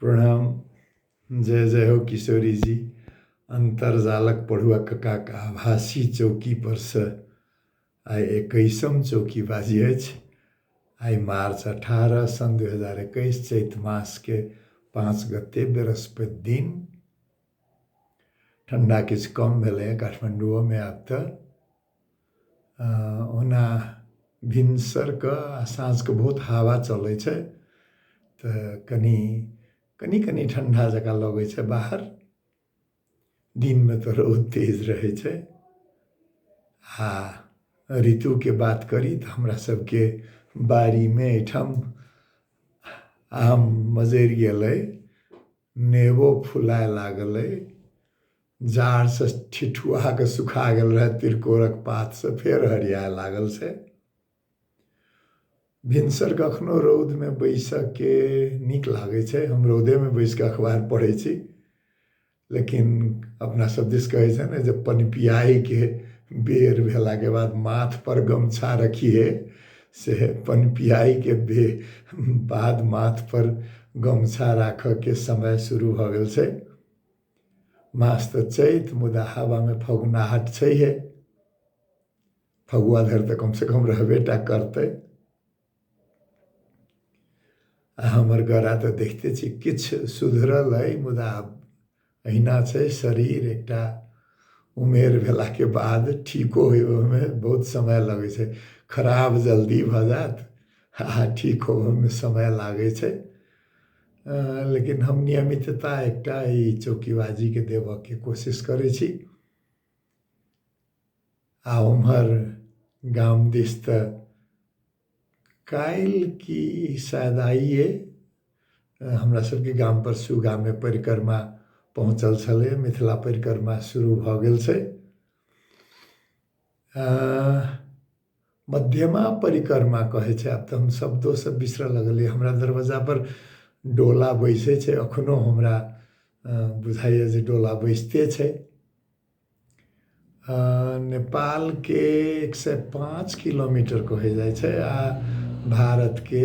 प्रणाम। जय जय हो किशोरी जी। अन्तर्जालक पढ़ुआ ककाक आभासी चौकी परसँ आइ 21म चौकीबाजी अछि। आइ मार्च 18 सन् 2021 चैत मासके 5 गते बृहस्पति दिन। ठण्डा किछु कम भेलै काठमाण्डुओमे आब तऽ। ओना भिनसरके आ साँझके बहुत हवा चलै छै तऽ कनि कनि कनि ठण्डा जकाँ लगै छै बाहर। दिनमे तऽ रौद तेज रहै छै। आ ऋतुके बात करी तऽ हमरा सबके बाड़ीमे एहिठाम आम मजरि गेलै, नेबो फुलाय लागलै, जाड़सँ ठिठुआ कऽ सुखा गेल रहै तिलकोरक पातसँ फेर हरियाए लागल छै। भिनसर कखनो रौदमे बैसऽके नीक लागै छै। हम रौदेमे बैस कऽ अखबार पढ़ै छी, लेकिन अपना सब दिस कहै छै ने जे पनपियाइके बेर भेलाके बाद माथ पर गमछा रखिहे, से पनपियाइके बाद माथ पर गमछा राखऽके समय शुरू भऽ गेल छै। मास तऽ चैत, मुदा हवामे फगुनाहट छैहे। फगुआ धरि तऽ कमसँ कम रहबे टा करतै। आ हमर गरा तऽ देखते छी किछु सुधरल अइ, मुदा अहिना छै। शरीर एकटा उमेर भेलाके बाद ठीको होइमे बहुत समय लगै छै। खराब जल्दी भऽ जायत आ ठीक होबऽमे समय लागै छै। लेकिन हम नियमितता एकटा ई चौकीबाजीके देबऽके कोशिश करै छी। आ उम्हर गाम दिस तऽ काल्हि की शायद आइए हमरा सबके गाम पर सुगामे परिक्रमा पहुँचल छलै। मिथिला परिक्रमा शुरू भऽ गेल छै। मध्यमा परिक्रमा कहै छै, आब तऽ हम शब्दो सब बिसरऽ लगलियै। हमरा दरवाजा पर डोला बैसै छै, अखनो हमरा बुझाइए जे डोला बैसते छै। नेपालके 105 किलोमीटर कहै जाइ छै आ भारतके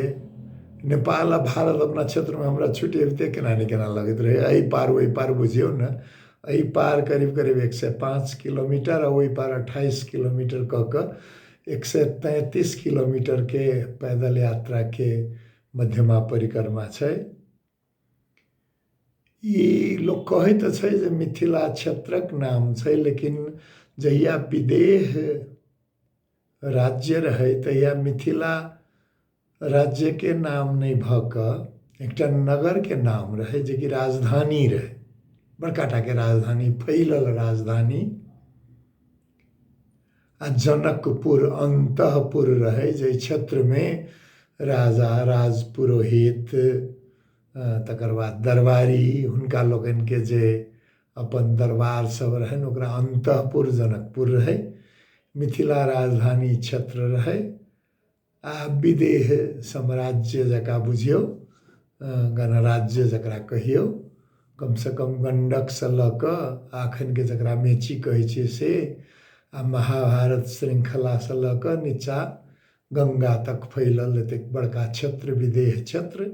नेपाल आ भारत अपना क्षेत्रमे हमरा छुटेबिते केना नहि केना लगैत रहै। एहि पार ओहि पार बुझियौ ने, एहि पार करीब करीब 105 किलोमीटर आ ओहि पार 28 किलोमीटर कऽ कऽ 133 किलोमीटरके पैदल यात्राके मध्यमा परिक्रमा छै। ई लोक कहै तऽ छै जे मिथिला क्षेत्रक नाम छै, लेकिन जहिया विदेह राज्य रहै तहिया मिथिला राज्यके नाम नहि भऽ कऽ एकटा नगरके नाम रहै, जेकि राजधानी रहै, बड़का टाके राजधानी, फैलल राजधानी। आ जनकपुर अन्तःपुर रहै, जाहि क्षेत्रमे राजा राजपुरोहित तकर बाद दरबारी हुनका लोकनिके जे अपन दरबार सब रहनि ओकरा अन्तःपुर जनकपुर रहै। मिथिला राजधानी क्षेत्र रहै आ विदेह साम्राज्य जकाँ बुझियौ, गणराज्य जकरा कहियौ, कमसँ कम गण्डकसँ लऽ कऽ अखनके जकरा मेची कहै छियै से, आ महाभारत श्रृङ्खलासँ लऽ कऽ नीचाँ गङ्गा तक फैलल एतेक बड़का क्षेत्र विदेह क्षेत्र।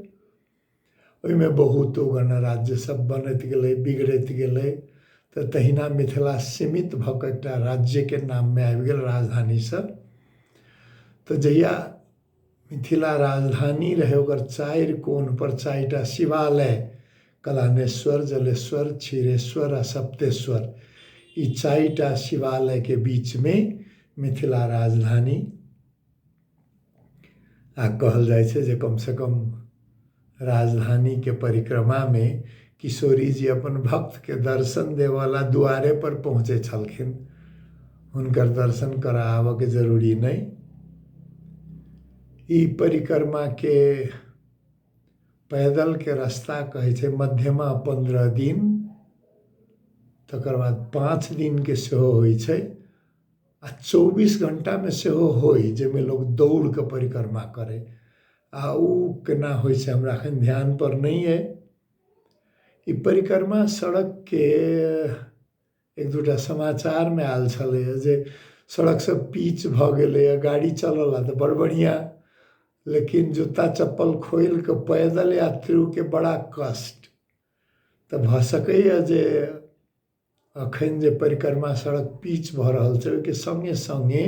ओहिमे बहुतो गणराज्य सब बनैत गेलै, बिगड़ैत गेलै, तऽ तहिना मिथिला सीमित भऽ कऽ एकटा राज्यके नाममे आबि गेल राजधानीसँ। तऽ जहिया मिथिला राजधानी रहै ओकर 4 कोण पर 4टा शिवालय, कलानेश्वर, जलेश्वर, क्षीरेश्वर आ सप्तेश्वर, ई 4टा शिवालयके बीचमे मिथिला राजधानी। आ कहल जाइ छै जे कमसँ कम राजधानीके परिक्रमामे किशोरी जी अपन भक्तके दर्शन देबऽला दुआरे पर पहुँचै छलखिन, हुनकर दर्शन कराबऽके जरूरी नहि। ई परिक्रमाके पैदलके रास्ता कहै छै मध्यमा 15 दिन, तकर बाद 5 दिनके सेहो होइ छै आ 24 घंटामे सेहो होइ, जाहिमे लोक दौड़ कऽ परिक्रमा करै। आ ओ केना होइ छै हमरा एखन ध्यान पर नहि अइ। ई परिक्रमा सड़कके एक दूटा समाचारमे आयल छलैए जे सड़क सब पीच भऽ गेलैए, गाड़ी चलऽ ला तऽ बड़ बढ़िआँ, लेकिन जूता चप्पल खोलि कऽ पैदल यात्रीके बड़ा कष्ट। तऽ भऽ सकैए जे अखन जे परिक्रमा सड़क पीच भऽ रहल छै, ओहिके सङ्गे सङ्गे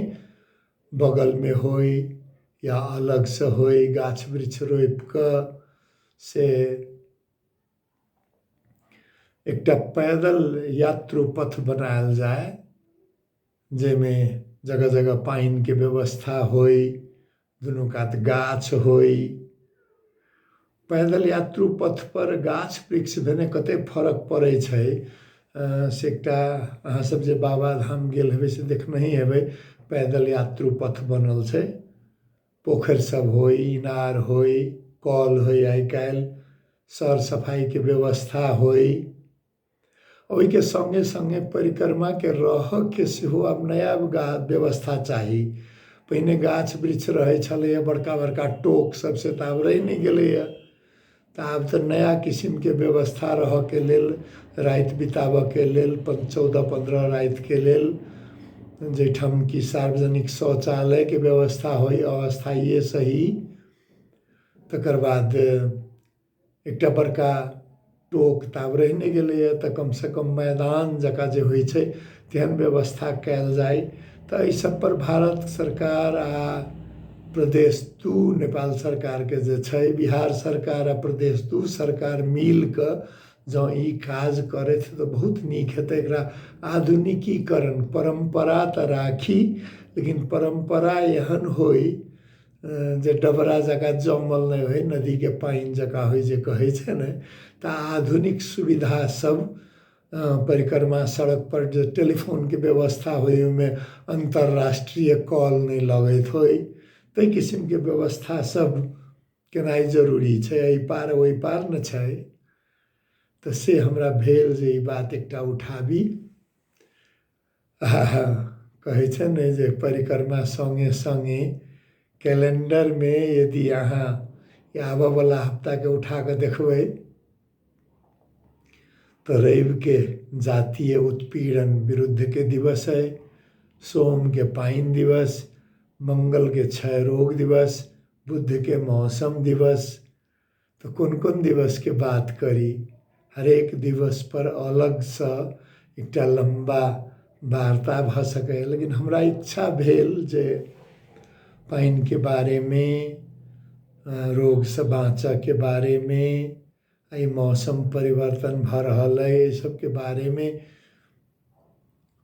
बगलमे होइ या अलगसँ होइ, गाछ वृक्ष रोपि कऽ से एकटा पैदल यात्रु पथ बनायल जाय, जाहिमे जगह जगह पानिके व्यवस्था होइ, दुनू कात गाछ होइ। पैदल यात्रु पथपर गाछ वृक्ष भेने कतेक फरक पड़ै छै से एकटा अहाँ सब जे बाबाधाम गेल हेबै से देखनहि हेबै। पैदल यात्रु पथ बनल छै, पोखरि सब होइ, इनार होइ, कल होइ, आइ काल्हि सर सफाइके व्यवस्था होइ। ओहिके सङ्गे सङ्गे परिक्रमाके रहऽके सेहो आब नया व्यवस्था चाही। पहिने गाछ वृक्ष रहै छलैए, बड़का बड़का टोक सब, से तऽ आब रहि नहि गेलैए। तऽ आब तऽ नया किसिमके व्यवस्था रहऽके लेल, राति बिताबऽके लेल, 14-15 रातिके लेल, जाहिठाम कि सार्वजनिक शौचालयके व्यवस्था होइ, अस्थायिए सही। तकर बाद एकटा बड़का टोक तऽ आब रहि नहि गेलैए, तऽ कमसँ कम मैदान जकाँ जे होइ छै तेहन व्यवस्था कयल जाय। तऽ एहि सबपर भारत सरकार आ प्रदेश 2 नेपाल सरकारके जे छै, बिहार सरकार आ प्रदेश 2 सरकार मिल कऽ जँ ई काज करथि तऽ बहुत नीक हेतै। एकरा आधुनिकीकरण, परम्परा तऽ राखी, लेकिन परम्परा एहन होइ जे डबरा जकाँ जमल नहि होइ, नदीके पानि जकाँ होइ जे कहै छै ने। तऽ आधुनिक सुविधा सब, परिक्रमा सड़क पर जे टेलीफोनके व्यवस्था होइ, ओहिमे अन्तर्राष्ट्रीय कॉल नहि लगैत होइ, ताहि किसिमके व्यवस्था सब केनाइ जरूरी छै। एहि पार ओहि पार ने छै। तऽ से हमरा भेल जे ई बात एकटा उठाबी। कहै छै ने जे परिक्रमा सङ्गे सङ्गे कैलेंडरमे यदि अहाँ आबऽवला हफ्ताके उठा कऽ देखबै तऽ रविके जातीय उत्पीड़न विरुद्धके दिवस अइ, सोमके पानि दिवस, मंगलके क्षय रोग दिवस, बुधके मौसम दिवस। तऽ कोन कोन दिवसके बात करी? हरेक दिवसपर अलगसँ एकटा लम्बा वार्ता भऽ सकैए, लेकिन हमरा इच्छा भेल जे पानिके बारेमे, रोगसँ बाँचऽके बारेमे, एहि मौसम परिवर्तन भऽ रहल अइ एहि सबके बारेमे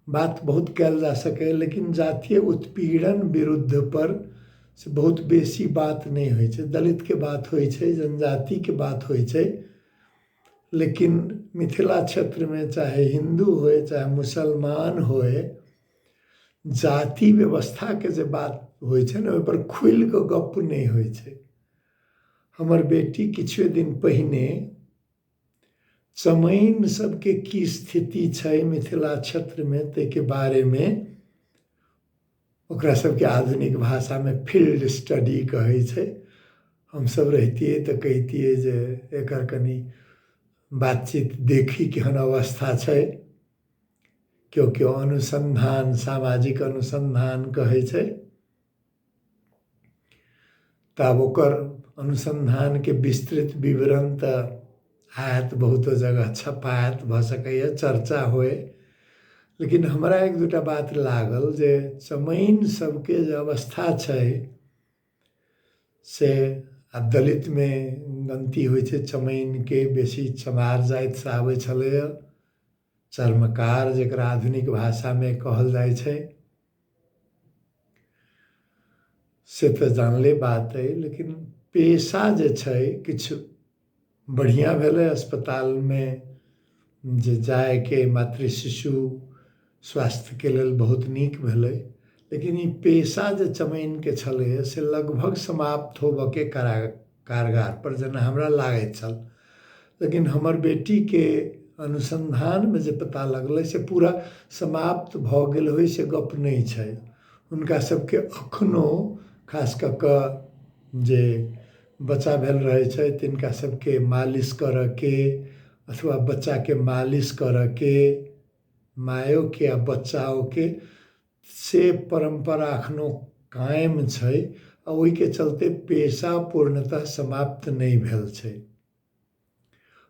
बात बहुत कयल जा सकैए। लेकिन जातीय उत्पीड़न विरुद्ध पर से बहुत बेसी बात नहि होइ छै। दलितके बात होइ छै, जनजातिके बात होइ छै, लेकिन मिथिला क्षेत्रमे चाहे हिन्दू होइ चाहे मुसलमान होइ, जाति व्यवस्थाके जे बात होइ छै ने, ओहिपर खुलि कऽ गप्प नहि होइ छै। हमर बेटी किछुए दिन पहिने चमैन सबके की स्थिति छै मिथिला क्षेत्रमे ताहिके बारेमे, ओकरा सबके आधुनिक भाषामे फील्ड स्टडी कहै छै, हमसब रहितियै तऽ कहितियै जे एकर कनि बातचीत देखी केहन अवस्था छै। केओ केओ अनुसन्धान, सामाजिक अनुसन्धान कहै छै। तऽ आब ओकर अनुसन्धानके विस्तृत विवरण तऽ आयत, बहुतो जगह छपायत, भऽ सकैए चर्चा होइ। लेकिन हमरा एक दूटा बात लागल जे चमैन सबके जे अवस्था छै से आब दलितमे गनती होइ छै चमैनके, बेसी चमार जातिसँ आबै छलैए, चर्मकार जकरा आधुनिक भाषामे कहल जाइ छै, से तऽ जानले बात अइ। लेकिन पेशा जे छै किछु बढ़िआँ भेलै, अस्पतालमे जे जायके मातृ शिशु स्वास्थ्यके लेल बहुत नीक भेलै। लेकिन ई पेशा जे चमैनके छलैए से लगभग समाप्त होबऽके कारगार पर जेना हमरा लागैत छल। लेकिन हमर बेटीके अनुसन्धानमे जे पता लगलै से पूरा समाप्त भऽ गेल होइ से गप नहि छै। हुनका सबके अखनो खास कऽ कऽ जे बच्चा भेल रहै छै तिनका सबके मालिश करऽके अथवा बच्चाके मालिश करऽके, मायोके आ बच्चाओके, से परम्परा अखनो कायम छै आ ओहिके चलते पेशा पूर्णतः समाप्त नहि भेल छै।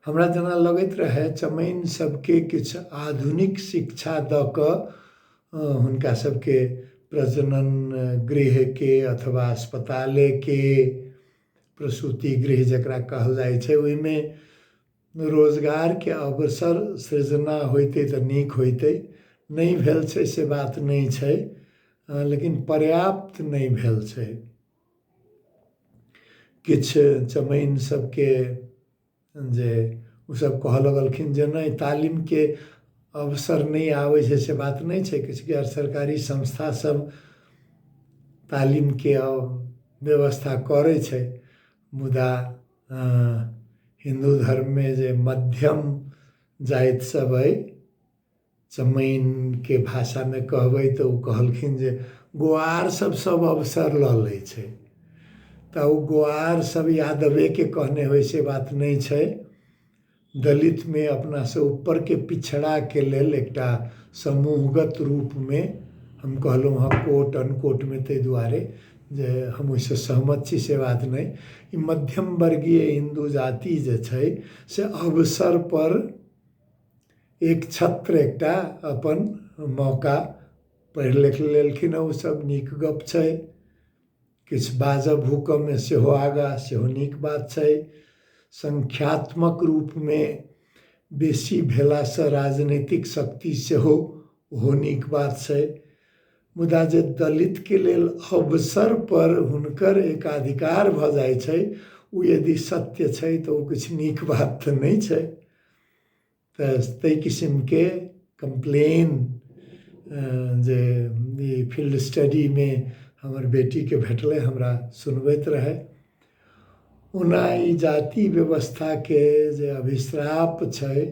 हमरा जेना लगैत रहए चमैन सबके किछु आधुनिक शिक्षा दऽ कऽ हुनका सबके प्रजनन गृहके अथवा अस्पतालेके प्रसूति गृह जकरा कहल जाइ छै ओहिमे रोजगारके अवसर सृजना होइतै तऽ नीक होइतै। नहि भेल छै से बात नहि छै, लेकिन पर्याप्त नहि भेल छै। किछु चमैन सबके जे ओसब कहऽ लगलखिन जे नहि तालीमके अवसर नहि आबै छै से बात नहि छै। किछु गैर सरकारी संस्था सब तालीमके व्यवस्था करै छै, मुदा हिन्दू धर्ममे जे मध्यम जाति सब अइ चमैनके भाषामे कहबै तऽ ओ कहलखिन जे गोआर सब सब अवसर लऽ लै छै। तऽ ओ गोआर सब यादवेके कहने होइ से बात नहि छै। दलितमे अपनासँ ऊपरके पिछड़ाके लेल एकटा समूहगत रूपमे हम कहलहुँ हँ कोट अनकोटमे, ताहि दुआरे जे हम ओहिसँ सहमत छी से बात नहि। ई मध्यम वर्गीय हिन्दू जाति जे छै से अवसर पर एक छत्र एकटा अपन मौका पढ़ि लिख लेलखिन हँ, ओसब नीक गप छै। किछु बाजऽ भूकऽमे सेहो आगाँ, सेहो नीक बात छै। संख्यात्मक रूपमे बेसी भेलासँ राजनीतिक शक्ति सेहो, ओहो नीक बात छै। मुदा जे दलितके लेल अवसर पर हुनकर एकाधिकार भऽ जाइ छै ओ यदि सत्य छै तऽ ओ किछु नीक बात तऽ नहि छै। तऽ ताहि किसिमके कम्प्लेन जे ई फील्ड स्टडीमे हमर बेटीके भेटलै, हमरा सुनबैत रहै। ओना ई जाति व्यवस्थाके जे अभिश्राप छै,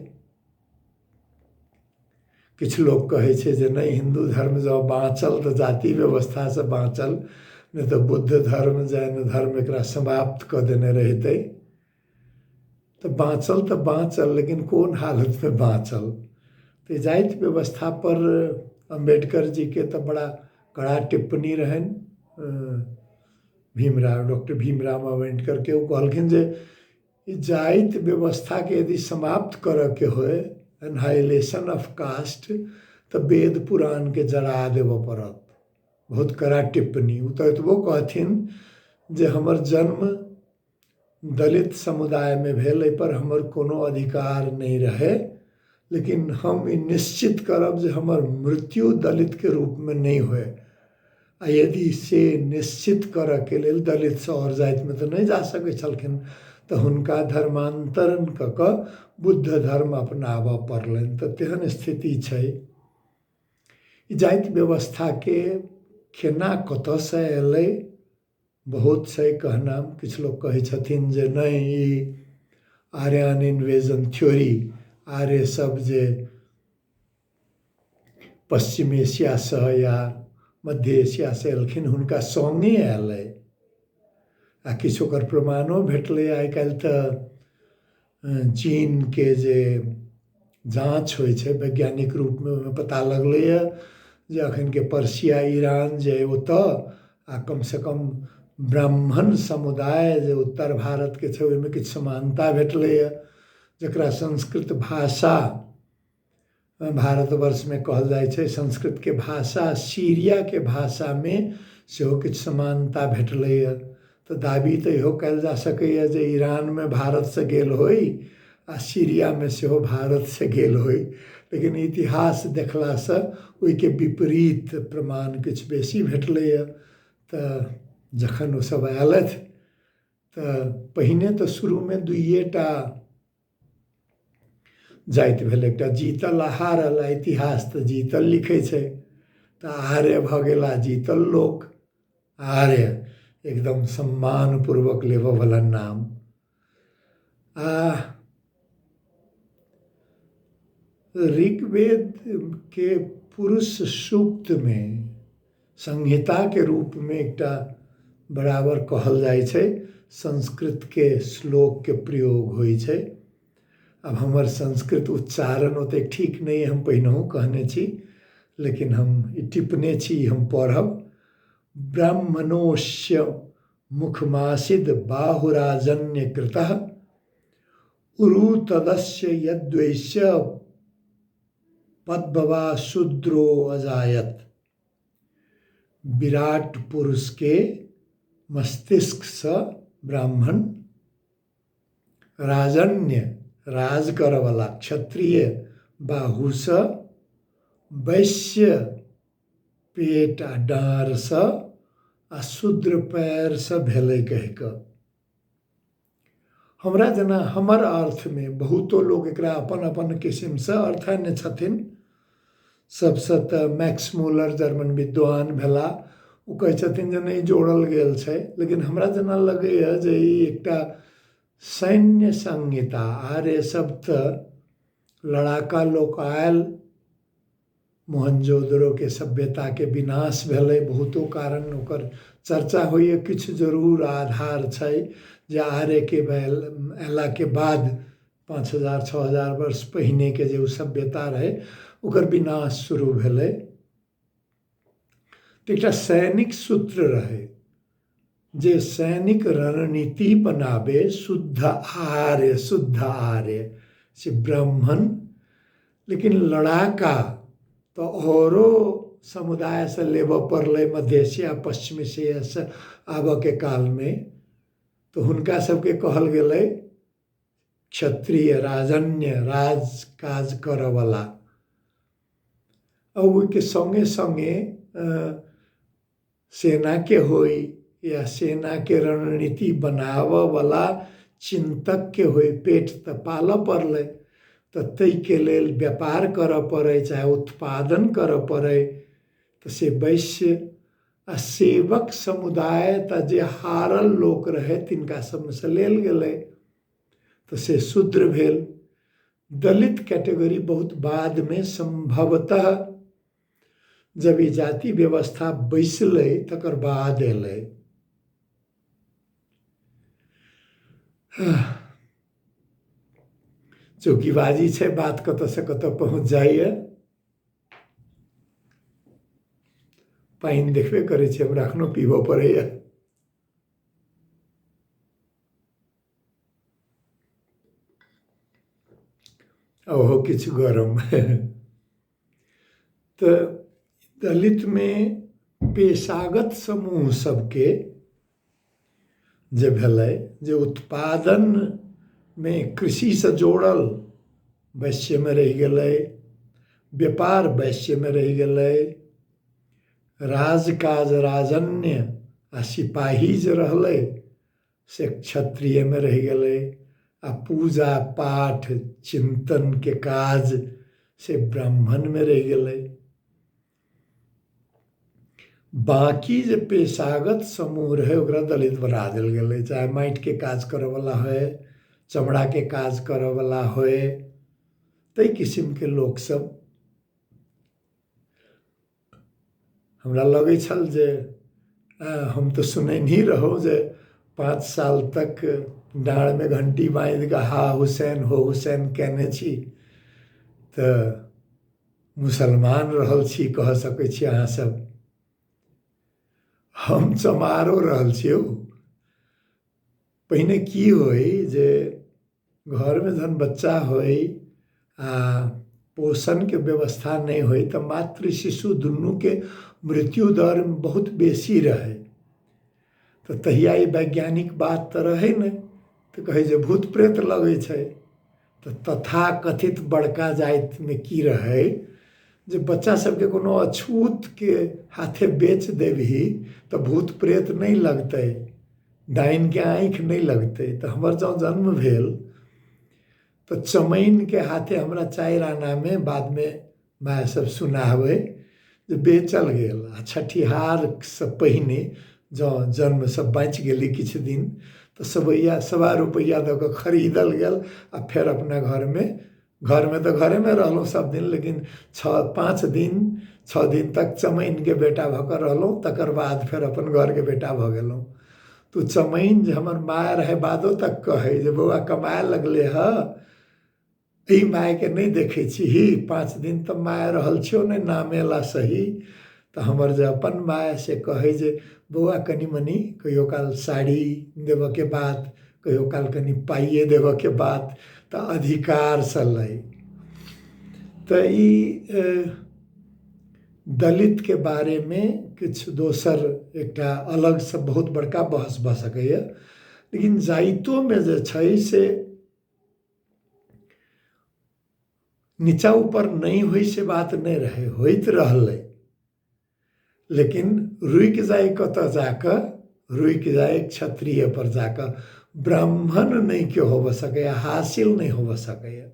किछु लोक कहै छै जे नहि हिन्दू धर्म जँ बाँचल तऽ जाति व्यवस्थासँ बाँचल, नहि तऽ बुद्ध धर्म जैन धर्म एकरा समाप्त कऽ देने रहितै। तऽ बाँचल तऽ बाँचल, लेकिन कोन हालतमे बाँचल। तऽ जाति व्यवस्थापर अम्बेडकर जीके तऽ बड़ा कड़ा टिप्पणी रहनि, भीमराव डॉक्टर भीमराव अम्बेडकरके। ओ कहलखिन जे ई जाति व्यवस्थाके यदि समाप्त करऽके होय, एनहाइलेशन ऑफ कास्ट, तऽ वेद पुराणके जरा देबऽ पड़त। बहुत कड़ा टिप्पणी। ओ तऽ एतबो कहथिन जे हमर जन्म दलित समुदायमे भेल, एहिपर हमर कोनो अधिकार नहि रहै, लेकिन हम ई निश्चित करब जे हमर मृत्यु दलितके रूपमे नहि होय। आ यदि से निश्चित करऽके लेल दलितसँ आओर जातिमे तऽ नहि जा सकै छलखिन, तऽ हुनका धर्मान्तरण कऽ कऽ बुद्ध धर्म अपनाबऽ पड़लनि। तऽ तेहन स्थिति छै। ई जाति व्यवस्थाके केना कतऽसँ एलै बहुत छै कहना। किछु लोक कहै छथिन जे नहि ई आर्यन इन्वेजन थ्योरी, आर्य सब जे पश्चिम एशियासँ या मध्य एशियासँ एलखिन हुनका सङ्गे अयलै, आ किछु ओकर प्रमाणो भेटलै। आइ काल्हि तऽ चीनके जे जाँच होइ छै वैज्ञानिक रूपमे, ओहिमे पता लगलैए जे एखनके पर्सिया ईरान जे अइ ओतऽ आ कमसँ कम ब्राह्मण समुदाय जे उत्तर भारतके छै ओहिमे किछु समानता भेटलैए, जकरा संस्कृत भाषा भारतवर्षमे कहल जाइ छै। संस्कृतके भाषा सीरियाके भाषामे सेहो किछु समानता भेटलैए। तऽ दाबी तऽ इहो कयल जा सकैए जे ईरानमे भारतसँ गेल होइ आ सीरियामे सेहो भारतसँ गेल होइ, लेकिन इतिहास देखलासँ ओहिके विपरीत प्रमाण किछु बेसी भेटलैए। तऽ जखन ओसभ अयलथि तऽ पहिने तऽ शुरूमे दुइए टा जाति भेल, एकटा जीतल आ हारल। आ इतिहास तऽ जीतल लिखै छै, तऽ आर्य भऽ गेला जीतल लोक, आर्य एकदम सम्मानपूर्वक लेबऽवला नाम। आ ऋग्वेदके पुरुष सूक्तमे संहिताके रूपमे एकटा बराबर कहल जाइ छै, संस्कृतके श्लोकके प्रयोग होइ छै। आब हमर संस्कृत उच्चारण ओतेक ठीक नहि, हम पहिनहुँ कहने छी, लेकिन हम ई टिपने छी, हम पढ़ब। ब्राह्मणोस्य मुखमासिद बाहुराजन्य कृतः उरु तदस्य यद्वैश्य पद्भवा शूद्रो अजायत। विराट पुरुषके मस्तिष्कसँ ब्राह्मण, राजन्य राज करऽवला क्षत्रिय बाहुसँ, वैश्य पेट आ डाँरसँ आ शूद्र पएरसँ भेलै कहि कऽ। हमरा जेना हमर अर्थमे बहुतो लोक एकरा अपन अपन किसिमसँ अर्थान्य छथिन। सबसँ तऽ मैक्स मूलर जर्मन विद्वान भेला, ओ कहै छथिन जे नहि जोड़ल गेल छै, लेकिन हमरा जेना लगैए जे ई एकटा सैन्य संहिता, आर्य सब तऽ लड़ाका लोक आयल, मोहनजोदड़ोके सभ्यताके विनाश भेलै, बहुतो कारण ओकर चर्चा होइए, किछु जरूर आधार छै जे आर्यके भेल अयलाके बाद 5000 6000 वर्ष पहिनेके जे ओ सभ्यता रहै ओकर विनाश शुरू भेलै। तऽ एकटा सैनिक सूत्र रहै जे सैनिक रणनीति बनाबे शुद्ध आर्य, शुद्ध आर्य से ब्राह्मण, लेकिन लड़ाका तऽ औरो समुदायसँ लेबऽ पड़लै मध्य एशिया पश्चिम एशियासँ आबऽके कालमे, तऽ हुनका सबके कहल गेलै क्षत्रिय राजन्य राज काज करऽवला। आ ओहिके सङ्गे सङ्गे सेनाके होइ या सेनाके रणनीति बनाबऽवला चिन्तकके होइ, पेट तऽ पालऽ पड़लै, तऽ ताहिके लेल व्यापार करऽ पड़ै चाहे उत्पादन करऽ पड़ै, तऽ से वैश्य आ सेवक समुदाय तऽ जे हारल लोक रहै तिनका सबमे लेल गेलै, तऽ से शूद्र भेल। दलित कैटेगरी बहुत बादमे संभवतः जब ई जाति व्यवस्था बैसलै तकर बाद एलै। चौकीबाजी छै, बात कतऽसँ कतऽ पहुँच जाइए। पानि देखबे करै छी, हमरा एखनो पीबऽ पड़ैए। ओहो किछु गरम। तऽ दलितमे पेशागत समूह सबके जे भेलै जे उत्पादनमे कृषिसँ जोड़ल वैश्यमे रहि गेलै, व्यापार वैश्यमे रहि गेलै, राजकाज राजन्य आ सिपाही जे रहलै से क्षत्रियमे रहि गेलै, आ पूजा पाठ चिन्तनके काज से ब्राह्मणमे रहि गेलै। बाँकी जे पेशागत समूह रहै ओकरा दलित बना देल गेलै, चाहे माटिके काज करऽवला होइ, चमड़ाके काज करऽवला होइ, ताहि किसिमके लोकसब। हमरा लगै छल जे हम तऽ सुनैनहि रहौं जे 5 साल तक डाँड़मे घण्टी बाँधि कऽ हा हुसैन हो हुसैन केने छी, तऽ मुसलमान रहल छी कह सकै छी अहाँ सब। हम चमारो रहल छी यौ। पहिने की होइ जे घरमे जहन बच्चा होइ आ पोषणके व्यवस्था नहि होइ तऽ मातृ शिशु दुनूके मृत्यु दर बहुत बेसी रहै। तऽ तहिया ई वैज्ञानिक बात तऽ रहै नहि, तऽ कहै जे भूत प्रेत लगै छै। तऽ तथाकथित बड़का जातिमे की रहै जे बच्चा सबके कोनो अछूतके हाथे बेच देबही तऽ भूत प्रेत नहि लगतै, डाइनके आँखि नहि लगतै। तऽ हमर जँ जन्म भेल तऽ चमैनके हाथे हमरा 4 आनामे बादमे माय सब सुनाबै जे बेचल गेल। आ छठिहारसँ पहिने जँ जन्मसँ बाँचि गेलै किछु दिन तऽ सवा रुपैआ दऽ कऽ खरीदल गेल आ फेर अपना घरमे, घरमे तऽ घरेमे रहलहुँ सब दिन, लेकिन 5 दिन 6 दिन तक चमैनके बेटा भऽ कऽ रहलहुँ, तकर बाद फेर अपन घरके बेटा भऽ गेलहुँ। तऽ चमैन जे हमर माय रहै बादो तक कहै जे बौआ कमाए लगले हँ, एहि मायके नहि देखै छीही, 5 दिन तऽ माय रहल छियौ ने नामे ला सही। तऽ हमर जे अपन माय से कहै जे बौआ कनि मनि कहियो काल साड़ी देबऽके बात, कहियो काल कनि पाइए देबऽके बात, तऽ अधिकारसँ लै। तऽ ई दलितके बारेमे किछु दोसर एकटा अलगसँ बहुत बड़का बहस भऽ सकैए, लेकिन जाइतोमे जे छै से नीचा ऊपर नहि होइ से बात नहि रहै, होइत रहलै, लेकिन रुकि जाइ कतऽ जाकऽ, रुकि जाइ क्षत्रिय पर जाकऽ। ब्राह्मण नहि केओ होबऽ सकैए, हासिल नहि होबऽ सकैए।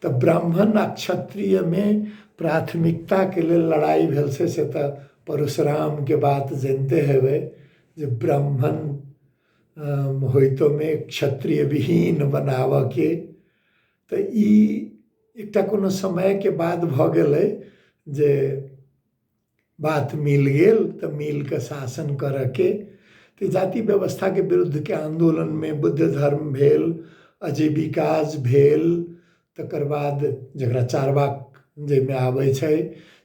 तऽ ब्राह्मण आ क्षत्रियमे प्राथमिकताके लेल लड़ाइ भेल छै, से तऽ परशुरामके बात जनिते हेबै जे ब्राह्मण होइतोमे क्षत्रिय विहीन बनाबऽके। तऽ ई एकटा कोनो समयके बाद भऽ गेलै जे बात मिल गेल तऽ मिल कऽ शासन करऽके। तऽ जाति व्यवस्थाके विरुद्धके आन्दोलनमे बुद्ध धर्म भेल, आजीविकाज भेल, तकर बाद जकरा चार्वाक जाहिमे आबै छै,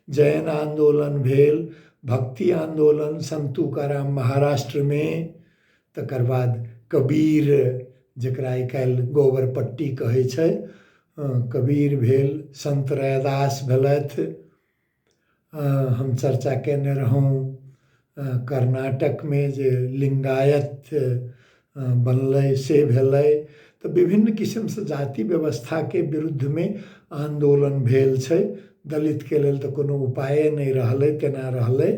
जैन आन्दोलन भेल, भक्ति आन्दोलन संत तुकाराम महाराष्ट्रमे, तकर बाद कबीर जकरा आइ काल्हि गोबर पट्टी कहै छै, कबीर भेल, संत रैदास भेलथि। हम चर्चा कयने रहौँ कर्नाटकमे जे लिंगायत बनलै से भेलै। तऽ विभिन्न किसिमसँ जाति व्यवस्थाके विरुद्धमे आन्दोलन भेल छै। दलितके लेल तऽ कोनो उपाये नहि रहलै, तेना रहलै।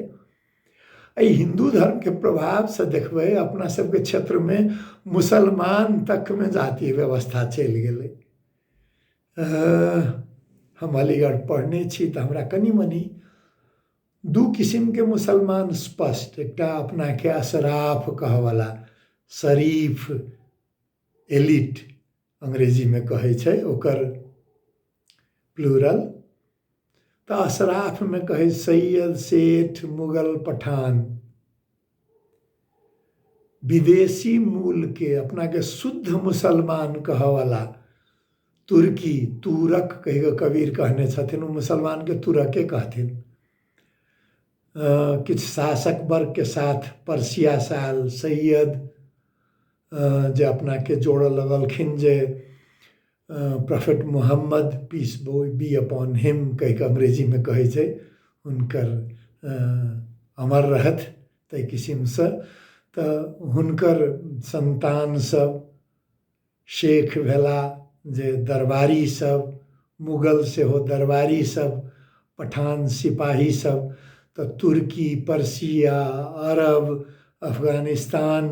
एहि हिन्दू धर्मके प्रभावसँ देखबै अपना सबके क्षेत्रमे मुसलमान तकमे जाति व्यवस्था चलि गेलै। हम अलीगढ़ पढ़ने छी तऽ हमरा कनि मनि दू किसिमके मुसलमान स्पष्ट, एकटा अपनाके अशराफ कहऽवला शरीफ एलिट अंग्रेजीमे कहै छै ओकर प्लूरल, तऽ अशराफमे कहै सैयद सेठ मुगल पठान, विदेशी मूलके अपनाके शुद्ध मुसलमान कहऽवला तुर्की तुरक कहि कऽ कबीर कहने छथिन, ओ मुसलमानके तुरके कहथिन। किछु शासक वर्गके साथ पर्सिया साल सैयद जे अपनाके जोड़ऽ लगलखिन जे prophet Muhammad peace be upon him कहि कऽ अंग्रेजीमे कहै छै, हुनकर अमर रहथि ताहि किसिमसँ। तऽ हुनकर सन्तान सब शेख भेला जे दरबारी सब, मुगल सेहो दरबारी सब, पठान सिपाही सब, तऽ तुर्की पर्सिया अरब अफगानिस्तान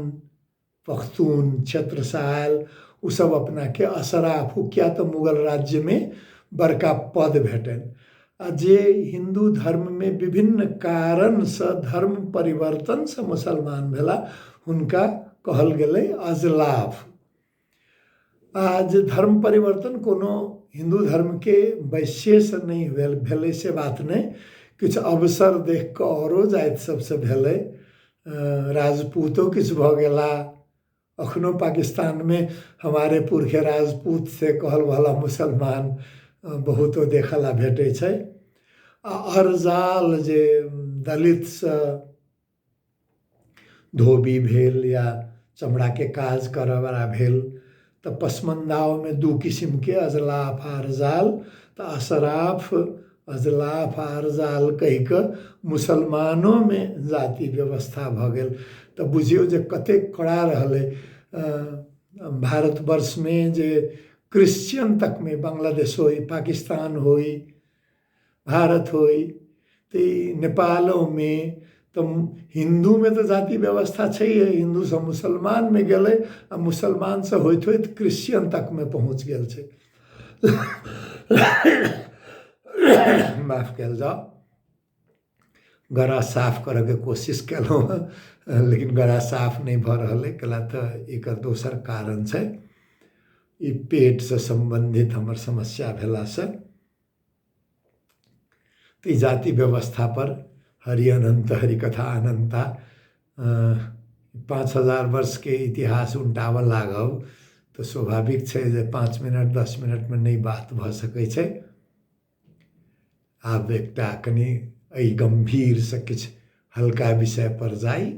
पख्तून क्षेत्रसँ आयल ओसब अपनाके अशराफ, ओ किया तऽ मुगल राज्यमे बड़का पद भेटनि। आ जे हिन्दू धर्ममे विभिन्न कारणसँ धर्म परिवर्तनसँ मुसलमान भेला हुनका कहल गेलै अजलाफ। आ जे धर्म परिवर्तन कोनो हिन्दू धर्मके वैश्यसँ नहि भेल भेलै से बात नहि, किछु अवसर देख कऽ औरो जाति सबसँ भेलै, राजपूतो किछु भऽ गेला। अखनो पाकिस्तानमे हमारे पुरखे राजपूत से कहलवला मुसलमान बहुतो देखऽ ला भेटै छै। आ अरजाल जे दलितसँ धोबी भेल या चमड़ाके काज करऽवला भेल, तऽ पसमन्दाओमे दू किसिमके अजलाफ अरजाल, तऽ अशराफ अजलाफ अरजाल कहि कऽ मुसलमानोमे जाति व्यवस्था भऽ गेल। तऽ बुझियौ जे कतेक कड़ा रहलै भारतवर्षमे जे क्रिश्चियन तकमे, बांग्लादेश होइ पाकिस्तान होइ भारत होइ तऽ ई नेपालोमे तऽ हिन्दूमे तऽ जाति व्यवस्था छैहे, हिन्दूसँ मुसलमानमे गेलै आ मुसलमानसँ होइत होइत क्रिश्चियन तकमे पहुँच गेल छै। माफ कयल जाउ, गरा साफ करऽके कोशिश केलहुँ हँ लेकिन गरा साफ नहि भऽ रहल अइ, कैला तऽ एकर दोसर कारण छै, ई पेटसँ सम्बन्धित हमर समस्या भेलासँ। तऽ ई जाति व्यवस्था पर हरि अनन्त हरि कथा अनन्ता 5000 वर्षके इतिहास उनटाबऽ लागब तऽ स्वाभाविक छै जे 5 मिनट 10 मिनटमे नहि बात भऽ सकै छै। आब एकटा कनि एहि गम्भीरसँ किछु हल्का विषय पर जाइ।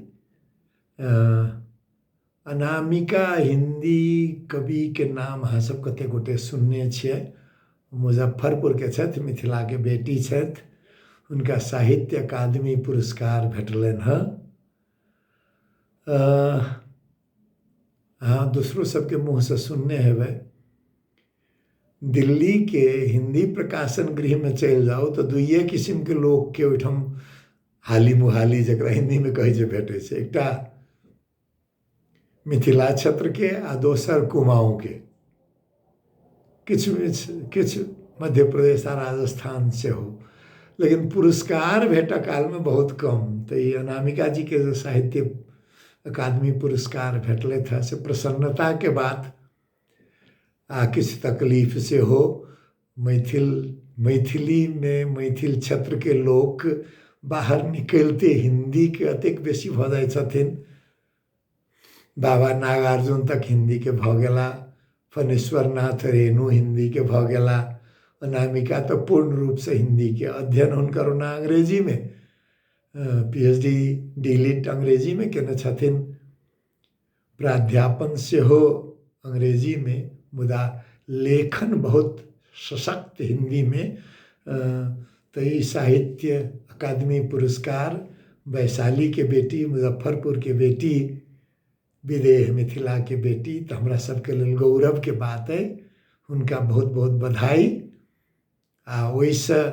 अनामिका हिन्दी कविके नाम अहाँ सब कतेक गोटे सुनने छियै। मुजफ्फरपुरके छथि, मिथिलाके बेटी छथि। हुनका साहित्य अकादमी पुरस्कार भेटलनि हँ। अहाँ दोसरो सबके मुँहसँ सुनने हेबै। दिल्लीके हिन्दी प्रकाशन गृहमे चलि जाउ तऽ दुइए किसिमके लोकके ओहिठाम हाली मुहाली जकरा हिन्दीमे कहै छै भेटै छै। एकटा मिथिला क्षेत्रके आ दोसर कुमाऊँके, किछु किछु मध्य प्रदेश आ राजस्थान सेहो, लेकिन पुरस्कार भेटऽ कालमे बहुत कम। तऽ ई अनामिका जीके जे साहित्य अकादमी पुरस्कार भेटलथि हँ से प्रसन्नताके बात आ किछु तकलीफ सेहो। मैथिल मैथिलीमे मैथिल क्षेत्रके लोक बाहर निकलिते हिन्दीके एतेक बेसी भऽ जाइ छथिन। बाबा नागार्जुन तक हिन्दीके भऽ गेला, फणीश्वर नाथ रेणु हिन्दीके भऽ गेला, अनामिका तऽ पूर्ण रूपसँ हिन्दीके अध्ययन हुनकर ओना अंग्रेजीमे पी एच डी डी लिट अंग्रेजीमे केने छथिन, प्राध्यापन सेहो अंग्रेजीमे, मुदा लेखन बहुत सशक्त हिन्दीमे। तऽ ई साहित्य अकादमी पुरस्कार वैशालीके बेटी, मुजफ्फरपुरके बेटी, विदेह मिथिलाके बेटी, तऽ हमरा सबके लेल गौरवके बात अइ। हुनका बहुत बहुत बधाई। आ ओहिसँ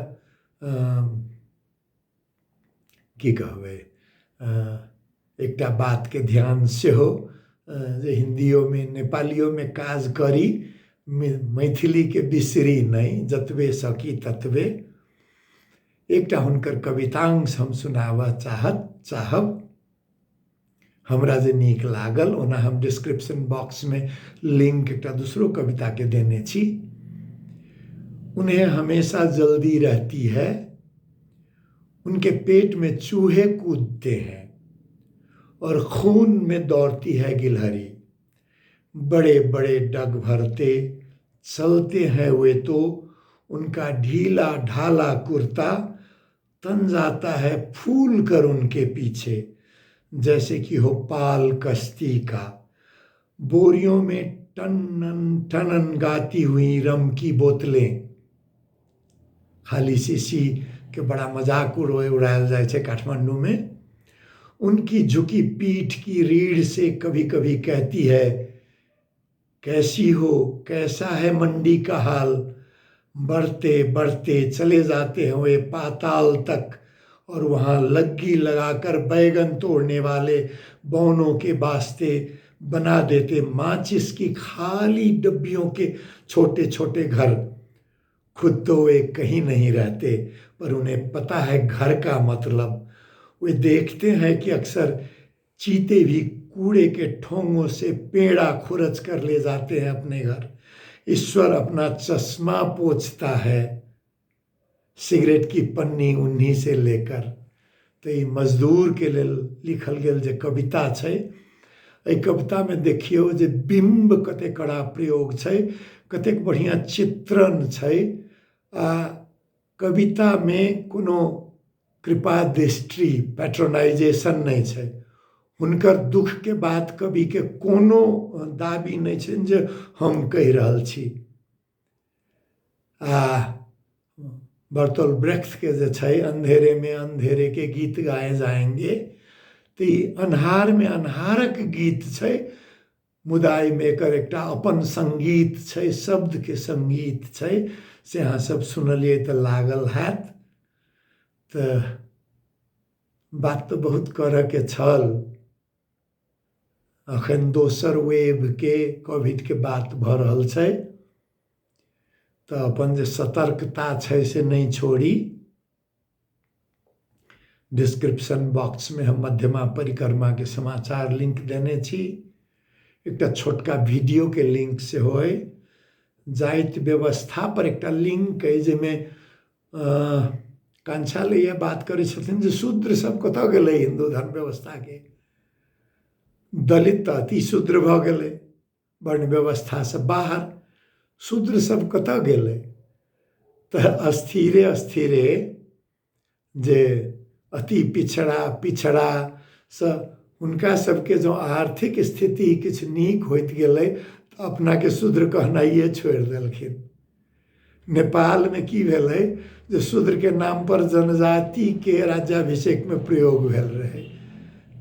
की कहबै, एकटा बातके ध्यान सेहो जे हिन्दियोमे नेपालियोमे काज करी, मैथिलीके बिसरी नहि, जतबे सकी ततबे। एकटा हुनकर कवितांश हम सुनाबऽ चाहब, हमरा जे नीक लागल। ओना हम डिस्क्रिप्शन बॉक्समे लिंक एकटा दूसरो कविताके देने छी। उन्हें हमेशा जल्दी रहती है, उनके पेट में चूहे कूदते हैं और खून में दौड़ती है गिलहरी। बड़े बड़े डग भरते चलते हैं वे तो, उनका ढीला ढाला कुर्ता तन जाता है फूल कर उनके पीछे, जैसे कि हो पाल कश्ती का। बोरियों में टनन टनन गाती हुई रम की बोतलें। खाली शीशी के बड़ा मजाक उड़ायल जाइ छै काठमांडू में। उनकी झुकी पीठ की रीढ़ से कभी कभी कहती है, कैसी हो, कैसा है मंडी का हाल। बढ़ते बढ़ते चले जाते हैं वे पाताल तक, और वहाँ लग्गी लगाकर बैगन तोड़ने वाले बौनों के वास्ते बना देते माचिस की खाली डब्बियों के छोटे छोटे घर। खुद तो वे कहीं नहीं रहते, पर उन्हें पता है घर का मतलब। वे देखते हैं कि अक्सर चीते भी कूड़े के ठोंगों से पेड़ा खुरच कर ले जाते हैं अपने घर। ईश्वर अपना चश्मा पोंछता है सिगरेट की पन्नी उन्हीं से लेकर। तऽ ई मजदूरके लेल लिखल गेल जे कविता छै, एहि कवितामे देखियौ जे बिम्ब कतेक कड़ा प्रयोग छै, कतेक बढ़िआँ चित्रण छै। आ कवितामे कोनो कृपा दृष्टि पैट्रोनाइजेशन नहि छै। हुनकर दुःखके बात कविके कोनो दाबी नहि छनि जे हम कहि रहल छी। आ बर्तोल ब्रेख्तके जे छै अंधेरे में अंधेरे के गीत गाए जाएंगे, तऽ ई अन्हारमे अन्हारक गीत छै, मुदा एहिमे एकर एकटा अपन सङ्गीत छै, शब्दके सङ्गीत छै, से अहाँ सब सुनलियै तऽ लागल हैत। तऽ बात तऽ बहुत करऽके छल। अखन दोसर वेवके कोविडके बात भऽ रहल छै, तऽ अपन जे सतर्कता छै से नहि छोड़ी। डिस्क्रिप्शन बॉक्समे हम मध्यमा परिक्रमाके समाचार लिंक देने छी, एकटा छोटका वीडियोके लिंक सेहो अइ। जाति व्यवस्था पर एकटा लिंक अइ जाहिमे कांक्षा लैया बात करै छथिन जे शूद्र सब कतऽ गेलै हिन्दू धर्म व्यवस्थाके, दलित तऽ अति शूद्र भऽ गेलै वर्ण व्यवस्थासँ बाहर, शूद्र सब कतऽ गेलै। तऽ अस्थिरे अस्थिरे जे अति पिछड़ा पिछड़ासँ हुनका सभके जँ आर्थिक स्थिति किछु नीक होइत गेलै तऽ अपनाके शूद्र कहनाइए छोड़ि देलखिन। नेपालमे की भेलै जे शूद्रके नामपर जनजातिके राज्याभिषेकमे प्रयोग भेल रहै,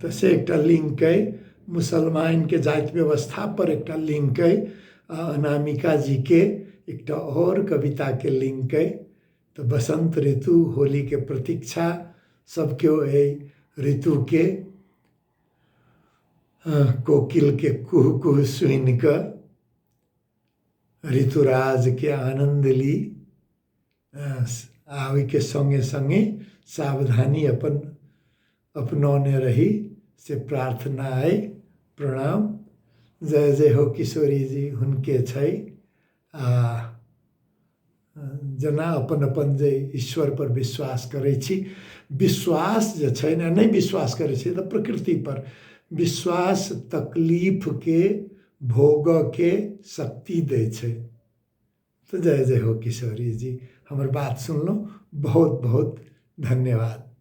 तऽ से एकटा लिंक अइ। मुसलमानके जाति व्यवस्थापर एकटा लिंक अइ। आ अनामिका जीके एकटा आओर कविताके लिंक अइ। तऽ बसन्त ऋतु, होलीके प्रतीक्षा सब केओ एहि ऋतुके कोकिलके कुहु कुहु सुनि कऽ ऋतुराजके आनन्द ली आ ओहिके सङ्गे सङ्गे सावधानी अपन अपनौने रही, से प्रार्थना अइ। प्रणाम। जय जय हो किशोरी जी हुनके छै। आ जेना अपन अपन जे ईश्वर पर विश्वास करै छी, विश्वास जे छै ने, नहि विश्वास करै छी तऽ प्रकृति पर विश्वास तकलीफके भोगके शक्ति दै छै। तऽ जय जय हो किशोरी जी। हमर बात सुनलहुँ, बहुत बहुत धन्यवाद।